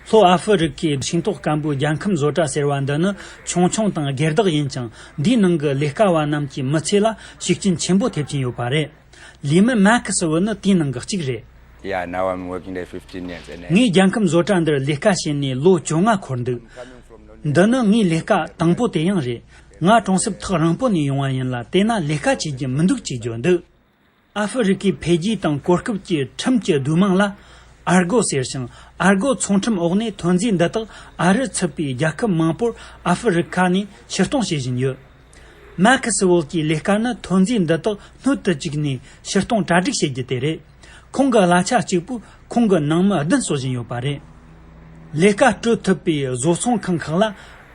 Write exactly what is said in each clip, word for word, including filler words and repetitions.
ལྷོ་ཨ་ཧྥེ་རི་ཁའི་ཤིང་ཏོག་སྐམ་པོའི་རྒྱལ་ཁམས་བཟོ་གྲྭ་ཟེར་བ་འདི་ནི་ཆུང་ཆུང་དང་སྒེར་བདག་ཡིན་ཀྱང་། འདིའི་ནང་གི་ལས་ཀ་བ་རྣམས་ཀྱི་མི་ཚེ་ལ་ཤུགས་རྐྱེན་ཆེན་པོ་ཐེབས་ཀྱིན་ཡོད་པ་རེད། ལི་མི་མེག་སི་ཝེལ་ནི་དེའི་ནང་གི་གཅིག་རེད། Yeah, now I'm working there fifteen years and ངས་རྒྱལ་ཁམས་བཟོ་གྲྭ་འདིར་ལས་ཀ་བྱས་ནས་ལོ་བཅོ་ལྔ་འཁོར་འདུག་འདི་ནི་ངའི་ལས་ཀ་དང་པོ་དེ་ཡང་རེད། ང་གྲོང་གསེབ་ཐག་རིང་པོ་ནས་ཡོང་བ་ཡིན་ལ། དེ་ན་ལས་ཀ་བྱེད་རྒྱུ་མི་འདུག་ཅེས་བརྗོད་འདུག་ཨ་ཧྥེ་རི་ཁའི་འཕེལ་རྒྱས་དང་གོ་སྐབས་ཀྱི་ཁྲིམས་ཀྱི་སྡུད་མིང་ལ་ཨར་གོ་ཟེར་ཞིང་། ཨར་གོ་ཚོང་ཁྲིམས་འོག་ནས་ཐོན་རྫས་འདི་དག་ཨ་རི་ཚུད་པའི་རྒྱལ་ཁབ་མང་པོར་ཨ་ཧྥེ་རི་ཁ་ནས་ཕྱིར་གཏོང་བྱེད་བཞིན་ཡོད། མེག་སི་ཝེལ་གྱི་ལས་ཀ་ནི་ཐོན་རྫས་འདི་དག་སྣོད་དུ་བཅུག་ནས་ཕྱིར་གཏོང་གྲ་སྒྲིག་བྱེད་རྒྱུ་དེ་རེད། ཁོང་གི་གླ་ཆ་གཅིག་པུས་ཁོང་གི་ནང་མི་བདུན་གསོ་བཞིན་ཡོད་པ་རེད། ལས་ཀ་སྤྲོད་ཐུབ་པའི་བཟོ་ཚོང་ཁང་ཁག་ལ་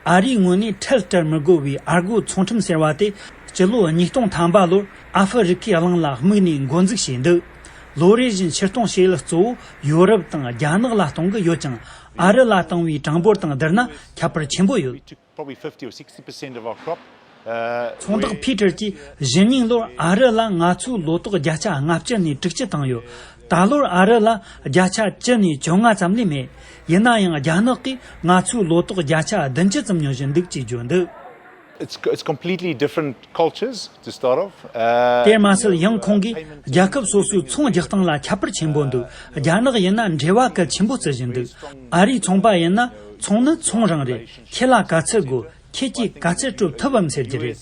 ཨ་རིའི་ངོས་ནས་ཁྲལ་སྤྲད་མི་དགོས་པའི་ཨར་གོ་ཚོང་ཁྲིམས་ཟེར་བ་དེ་སྤྱི་ལོ་ཉིས་སྟོང་ཐམ་པ་ལོར་ཨ་ཧྥེ་རི་ཁའི་གླིང་ལ་དམིགས་ནས་འགོ་འཛུགས་བྱས་འདུག་ལོ་རེ་བཞིན་ཕྱིར་གཏོང་བྱེད་ཡུལ་གཙོ་བོ་ཡོ་རོབ་དང་རྒྱ་ནག་ལ་གཏོང་གི་ཡོད་ཀྱང་། ཨ་རི་ལ་བཏང་བའི་གྲངས་འབོར་དང་བསྡུར་ན་ཁྱད་པར་ཆེན་པོ་ཡོད། Probably fifty or sixty percent of our crop. ཚོང་བདག་ཕི་ཏར་གྱིས་གཞེས་ནིང་ལོར་ཨ་རི་ལ་ང་ཚོའི་ལོ་ཏོག་བརྒྱ་ཆ་ལྔ་བཅུ་ནས་དྲུག་ཅུ་བཏང་ཡོད། ད་ལོར་ཨ་རི་ལ་བརྒྱ་ཆ་བཅུ་ནས་བཅོ་ལྔ་ཙམ་ལས་མེད། ཡིན་ན་ཡང་རྒྱ་ནག་གིས་ང་ཚོའི་ལོ་ཏོག་བརྒྱ་ཆ་བདུན་ཅུ་ཙམ་ཉོ་བཞིན་འདུག་ཅེས་བརྗོད་འདུག It's, it's completely different cultures to start off. དེར་མ་ཟད་ཡང་ཁོང་གིས་རྒྱལ་ཁབ་སོ་སོའི་ཚོང་རྒྱག་སྟངས་ལ་ཁྱད་པར་ཆེན་པོ་འདུག་རྒྱ་ནག་ཡིན་ན་འབྲེལ་བ་གལ་ཆེན་པོ་བརྩི་བཞིན་འདུག་ཨ་རིའི་ཚོང་པ་ཡིན་ན་ཚོང་ནི་ཚོང་རང་རེད། ཁྱེད་ལ་ག་ཚད་དགོས། ཁྱེད་ཀྱིས་ག་ཚད་སྤྲོད་ཐུབ་བམ་ཟེར་གྱི་རེད།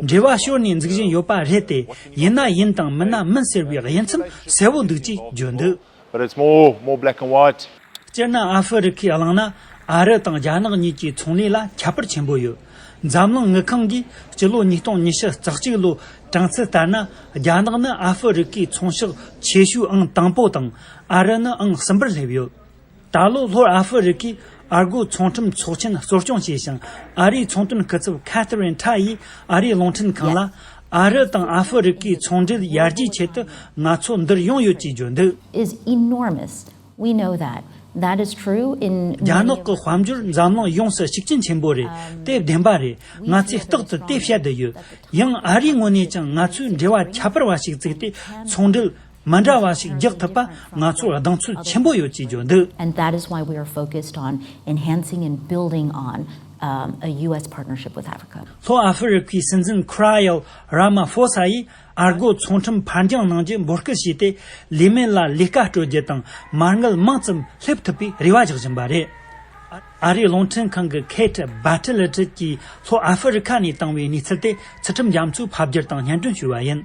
འབྲེལ་བ་ཤོར་ནས་འཛུགས་བཞིན་ཡོད་པ་རེད་དེ། ཡིན་ན་ཡིན་དང་མིན་ན་མིན་ཟེར་བའི་དབྱེ་མཚམས་གསལ་བོ་འདུག་ཅེས་བརྗོད་འདུག But it's more, more black and white. སྤྱིར་ན་ཨ་ཧྥེ་རི་ཁའི་གླིང་ན་ཨ་རི་དང་རྒྱ་ནག་གཉིས་ཀྱི་ཚོང་ལས་ལ་ཁྱད་པར་ཆེན་པོ་ཡོད། འཛམ་གླིང་དངུལ་ཁང་གིས་སྤྱི་ལོ་ཉིས་སྟོང་ཉི་ཤུ་རྩ་གཅིག་ལོའི་གྲངས་ཚད་ལྟར་ན། རྒྱ་ནག་ནི་ཨ་ཧྥེ་རི་ཁའི་ཚོང་ཤོག་ཆེ་ཤོས་ཨང་དང་པོ་དང་། ཨ་རི་ནི་ཨང་གསུམ་པར་སླེབས་ཡོད། ད་ལོ་ལྷོ་ཨ་ཧྥེ་རི་ཁའི་ཨར་གོ་ཚོང་ཁྲིམས་ཚོགས་ཆེན་གཙོ་སྐྱོང་བྱས་ཤིང་། ཨ་རིའི་ཚོང་དོན་སྐུ་ཚབ་ཁ་ཐི་རིན་ཁྲ་ཡིས་ཨ་རིའི་རླུང་འཕྲིན་ཁང་ལ། ཨ་རི་དང་ཨ་ཧྥེ་རི་ཁའི་ཚོང་འབྲེལ་ཡར་རྒྱས་ཆེད་དུ་ང་ཚོ་འདིར་ཡོང་ཡོད་ཅེས་བརྗོད་འདུག Is enormous. We know that. That is true in རྒྱ་ནག་གི་དཔལ་འབྱོར་འཛམ་གླིང་ཡོངས་སུ་ཤུགས་རྐྱེན་ཆེན་པོ་རེད། དེ་བདེན་པ་རེད། ང་ཚོས་རྟག་ཏུ་དེ་བཤད་བསྡད་ཡོད། ཡང་ཨ་རིའི་ངོས་ནས་ཀྱང་ང་ཚོས་འབྲེལ་བ་ཁྱད་པར་བ་ཞིག་བཙུགས་ཏེ། ཚོང་འབྲེལ་མི་འདྲ་བ་ཞིག་རྒྱག་ཐུབ་པ་ང་ཚོར་གདེང་ཚོད་ཆེན་པོ་ཡོད་ཅེས་བརྗོད་འདུག And that is why we are focused on enhancing and building on, um, a U S partnership with Africa. ལྷོ་ཨ་ཧྥེ་རི་ཁའི་སྲིད་འཛིན་ཁུ་ར་ཡོ་ར་མ་ཧྥོ་ས་ཡིས་ཨར་གོ་ཚོང་ཁྲིམས་ཕར་འགྱངས་གནང་རྒྱུ་འབོད་སྐུལ་བྱས་ཏེ། ལས་མེད་ལ་ལས་ཀ་སྤྲོད་རྒྱུ་དང་མ་དངུལ་མང་ཙམ་སླེབས་ཐུབ་པའི་རེ་བ་རྒྱག་བཞིན་པ་རེད། ཨ་རིའི་རླུང་འཕྲིན་ཁང་གི་ཁེ་ཏི་བྷ་ཏི་ལི་ཏྲི་གིས་ལྷོ་ཨ་ཧྥེ་རི་ཁ་ནས་བཏང་བའི་གནས་ཚུལ་དེ་ཚུལ་ཁྲིམས་རྒྱ་མཚོས་ཕབ་བསྒྱུར་དང་སྙན་སྒྲོན་ཞུས་པ་ཡིན།